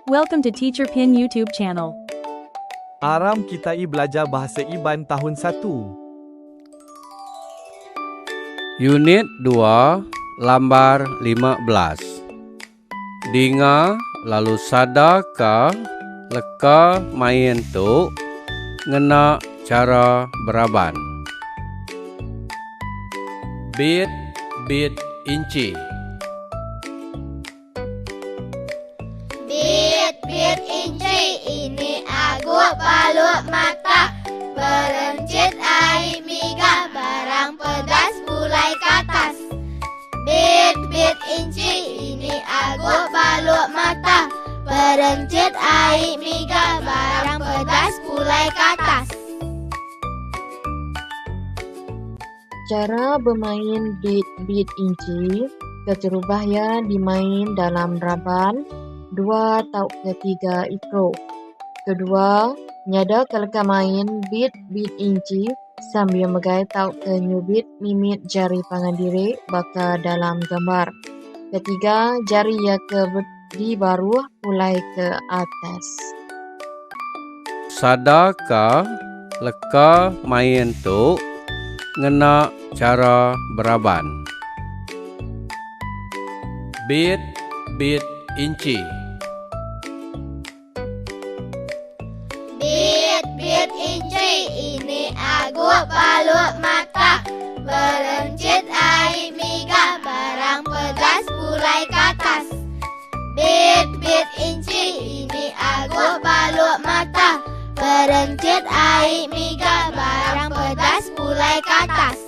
Welcome to Teacher Pin YouTube channel. Aram kitai belajar Bahasa Iban Tahun satu. Unit dua lambar 15. Dinga lalu sadaka leka main tu ngena chara beraban. Bit bit inchi. Bit bit inchi ini aguk baluk mata Berencit ai miga barang pedas pulai katas Bit bit inchi ini aguk baluk mata Berencit ai miga barang pedas pulai katas. Chara bemain bit-bit inchi keterubah iya dimain dalam raban dua tauka tiga iku. Kedua, nyadaka leka main bit-bit inchi sambil megai tauka nyubit mimit jari pangan diri baka dalam gambar. Ketiga, jari iya ke di baruh pulai ke atas. Sadaka leka main tu ngena chara beraban. Bit bit inchi. Bit bit inchi ini aguk baluk mata Berencit ai miga barang pedas pulai katas Bit bit inchi ini aguk baluk mata Berencit ai miga barang pedas pulai katas.